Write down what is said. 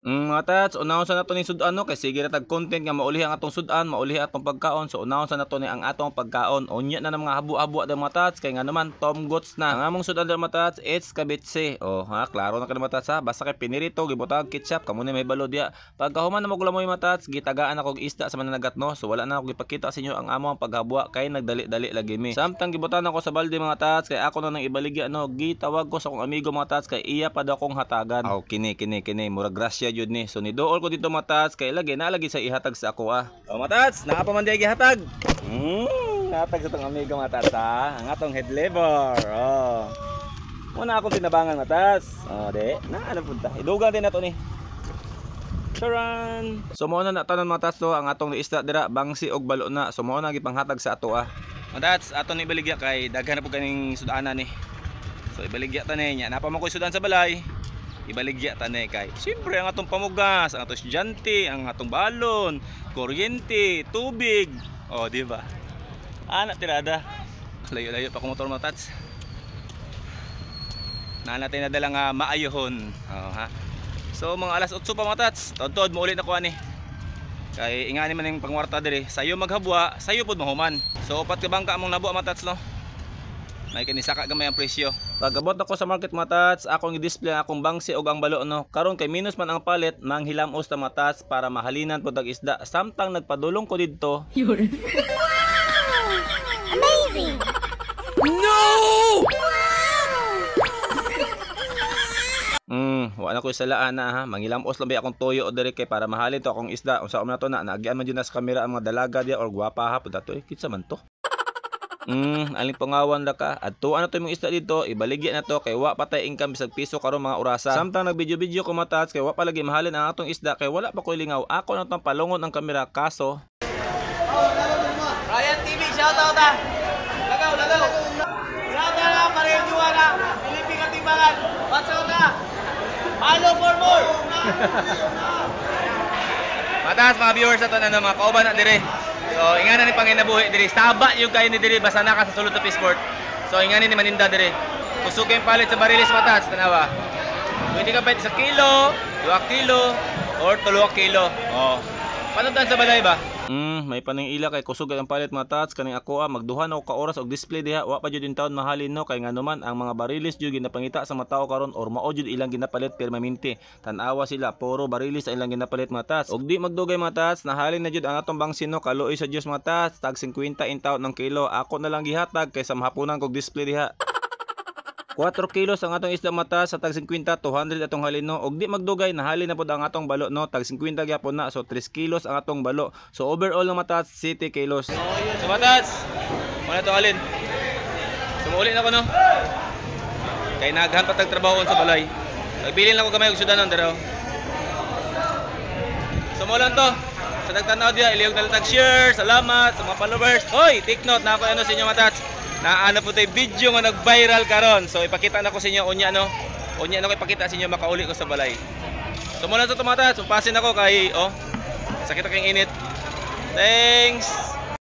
Mga tats, unahon sa nato ning sudan no kay sige ra tag content nga mauli ang atong sudan, mauli atong pagkaon. So unahon sa nato ni ang atong pagkaon. Unya na ng mga habu-habo da, mga tats, kay nga naman Tom Gots na. Ang among sudan da, mga tats, it's kabitse. Oh, ha, klaro na ka, mga tats, ha. Basta kay pinirito, gibutang ketchup, kamo ni may balo diya. Pagkahuman na magulamoy, mga tats, gitagaan ako og isda sa mananagat no. So wala na ako gipakita sa inyo ang among paghabwa kay nagdali-dali lagi mi. Samtang gibutan ako sa balde, mga tats, kay ako na nang ibaligya no, gitawag ko sa akong amigo, mga tats, kay iya pa daw akong hatagan. Aw, kini kini kini murag grasya jud ni. So niduol ko dito, mga tats, kay lagi na lagi sa ihatag sa ako ah. Oh, mga tats, naa pa man diay gihatag. Hatag sa tong amigo, mga tats, ha. Ang atong head lever. Oh. Muna akong tinabangan, mga tats. Oh, de, na ano punta. Idugang din nato ni. Charan! So mao na na tanan, mga tats, to ang atong isda dira, bangsi og balo na. So mao na gipanghatag sa ato ah. Mga tats, ato ni ibaligya kay daghan na pud kaning sudanan ni. So ibaligya ta ni nya. Napa man koy sudan sa balay. Ibaligya ta ni kay siyempre ang atong pamugas, ang atong estudyante, ang atong balon, kuryente, tubig. Oh, di ba? Ana tirada. Layo-layo pa ko motor, mga tats. Na natin nadala nga maayohon. Oh, ha. So mga alas 8 pa, mga tats. Tod-tod mo ulit na ko ani. Kay ingani man ning pangwarta diri, sayo maghabwa, sayo pud mahuman. So upat ka bangka among nabuha, mga tats, no. May kini saka gamay ang presyo. Pag-abot ako sa market, mga tats, akong i-display ang akong bangsi og ang balo no. Karon kay minus man ang palit, manghilamos ta, mga tats, para mahalinan pud ang isda. Samtang nagpadulong ko didto, Amazing! No! Wa na ko'y salaan na ha. Mangilamos lang ba akong toyo diri kay para mahalin to akong isda. Unsa man na to na naagian man jud na sa kamera ang mga dalaga diya or gwapa ha pud ato. Eh, kinsa man to? Aling pangawan ra ka. Adtuan na to imong isda dito, ibaligya na to kay wa pa tay income bisag piso karon mga orasa. Samtang nagvideo-video ko, mga tats, kay wa pa lagi mahalin ang atong isda kay wala pa ko'y lingaw. Ako na tong palungon ang kamera kaso Ryan TV, shout out ah! Lagaw, lagaw! Shout out na, pareho na! Pilipin Katimbangan! Watch out ah! Follow for more! Mataas mga viewers ato na mga kauban na dire. So ingana ni panginabuhi dire. Saba yung kayo ni dire basta na ka sa sulod sa Fishport. So ingani ni maninda dire. Kusog kayong palit sa barilis, mataas, tanawa. Pwede ka palit sa kilo, 2 kilo, or 3 kilo. Oh. Panutan sa balay ba? May paning ila kay kusog ang palit, mga tats, kaning ako ah, magduha na ko ka oras og display diha, wa pa jud in taon mahalin no kay ngano man ang mga barilis jud ginapangita sa mga tao karon or mao jud ilang ginapalit permanente. Tan-awa sila, puro barilis ang ilang ginapalit, mga tats. Og di magdugay, mga tats, nahalin na jud ang atong bangsi no, kaluoy sa Dios, mga tats, tag 50 in taon ng kilo. Ako na lang gihatag kaysa mahapunan kog display diha. 4 kilos ang atong isda mata sa tag 50, 200 atong halin no. Og di magdugay nahalin na pud ang atong balo no, tag 50 gyapon na, so 3 kilos ang atong balo. So overall ng mata 7 kilos. So matas, wala to alin. So mauli na ko no. Kay naghan pa tag trabaho sa balay. Nagbilin lang ko gamay og sudanon dero. So mo lang to. Sa nagtanaw diya, ilihog na lang tag share. Salamat sa mga followers. Hoy, take note na ako ano sa inyo, matats. Na ano po tayo video nga nag-viral karon. So ipakita na ko sa inyo unya no. Unya na ko ipakita sa inyo makauli ko sa balay. So mo lang to, matats. Umpasin ako kay oh. Sakit akong init. Thanks.